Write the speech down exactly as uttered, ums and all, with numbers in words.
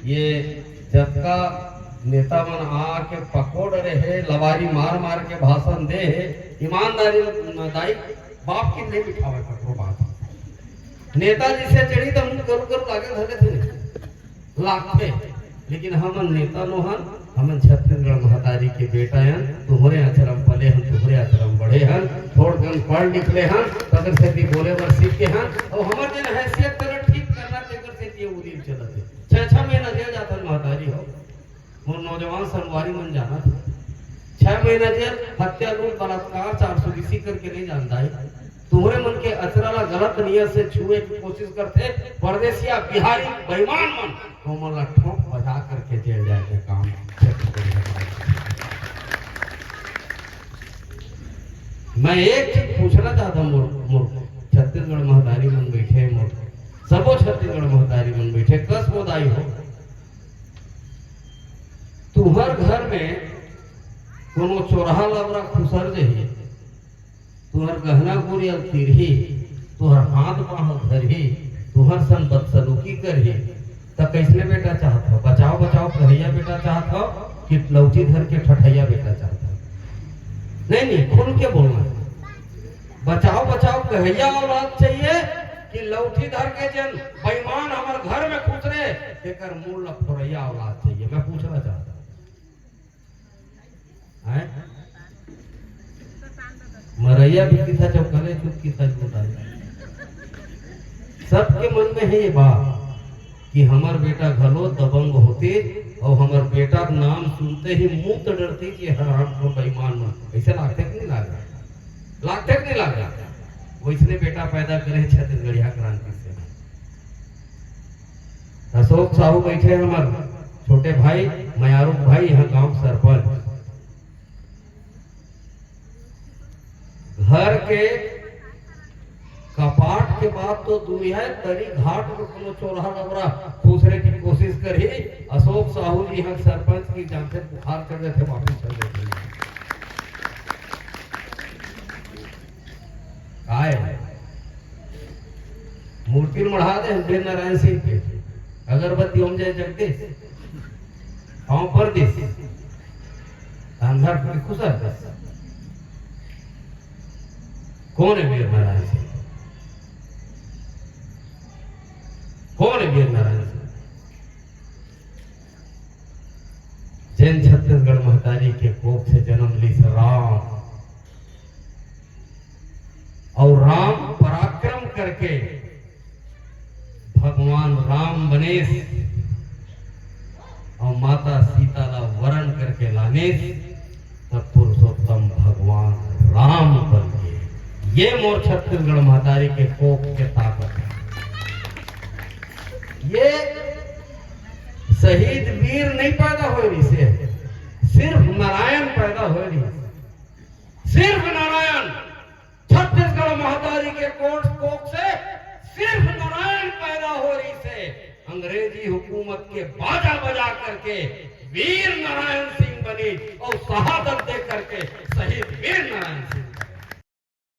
ये जतका नेता मन आके पकोड़ रहे, लबारी मार मार के भाषण दे हे, ईमानदारी दाई बाप की नहीं बिठावे ककरो बात। नेता जी से चढ़ी तो मुंह करू करू लागे धरे थे, लागथे। लेकिन हमन नेता नोहन, हमन छत्तीसगढ़ महतारी के बेटा हन। तुम्हरे आचरम पले हन, तुम्हरे आचरम बढ़े हन, थोड़ कन पढ़ लिख ले हन, तकर सेती बोले बर सीख के हन। और हमर जन हैसियत करत ठीक करना, तेकर सेती ये उदिम चलत हे। छह छह महीना जेल जाथन महतारी हो, मोर नौजवान संगवारी मन जानत हे। छह महीना जेल, हत्या, लूट, बलात्कार, चार सौ बीसी करके नहीं जानता है। तुम्हरे मन के अचरा ला गलत नियत से छुए की कोशिश करथे, परदेसिया, बिहारी, बेईमान मन, तो मन ला ठोक बजा करके जेल जाए के काम छत्तीसगढ़ सरकार। मैं एक चीज पूछना चाहता हूँ, मोर, मोर छत्तीसगढ़ महतारी मन बैठे, मोर सबो छत्तीसगढ़ महतारी मन बैठे, कस मोदाई हो, तुहर घर में कोनो चोरहा लबरा खुसर जही, तुहर गहना गुरिया ल तिरही, तुहर हाथ पाँव धरही, तुहर संग बदसलूकी करही, त कइसने बेटा चाहत हव? बचाव बचाव कहइया बेटा चाहत हव कि लौठी धर के ठठइया बेटा चाहत हव? नहीं, नहीं, खुल के बोलना हे। बचाव बचाव कहइया औलाद चाहिए कि लौठी धर के जेन बेईमान हमर घर में खुसरे, तेकर मूड़ ल फोरइया औलाद चाहिए? मैं पूछना चाहता हूँ। हैं? मरइया भी किथा चौकले चुप किथा चुप। सबके मन में हे ये बात कि हमर बेटा घलो दबंग होतिस, अउ हमर बेटा के नाम सुनते ही मुंह तो डरतिस कि हराम को बेईमान मन। अइसे लागथे कि नहीं लागे? लागथे कि नहीं लागे? वइसने बेटा पैदा करे छत्तीसगढ़िया क्रांति सेना। अशोक साहू बैठे हे हमर छोटे भाई, मयारुक भाई, यहाँ गांव सरपंच। घर के कपाट के बात तो दूर हे, तरी घाट में कोनो चोरहा लबरा खुसरे की कोशिश करही। अशोक साहू जी यहाँ सरपंच की जानते बुखार चढ़ जाथे, वापिस चल जाथे। काय? मूर्ति मढ़ा दे वीर नारायण सिंह के, अगरबत्ती ओम जय जगदीश, पाँव पर दिस, अंधार के खुसर दिस। कौन है वीर नारायण सिंह? कौन है वीर नारायण सिंह? जेन छत्तीसगढ़ महतारी के कोख से जन्म लिस राम, अउ राम पराक्रम करके भगवान राम बनेस अउ माता सीता ला वरण करके लानेस, तब पुरुषोत्तम भगवान राम बन गे। ये मोर छत्तीसगढ़ महतारी के कोख के ताकत हे। ये शहीद वीर नहीं पैदा होए रहिसे, सिर्फ नारायण पैदा होए रहिसे। सिर्फ नारायण। छत्तीसगढ़ महतारी के कोख, कोख से सिर्फ नारायण पैदा होए रहिसे। अंग्रेजी हुकूमत के बाजा बजा करके वीर नारायण सिंह बनी अउ शहादत दे करके शहीद वीर नारायण सिंह।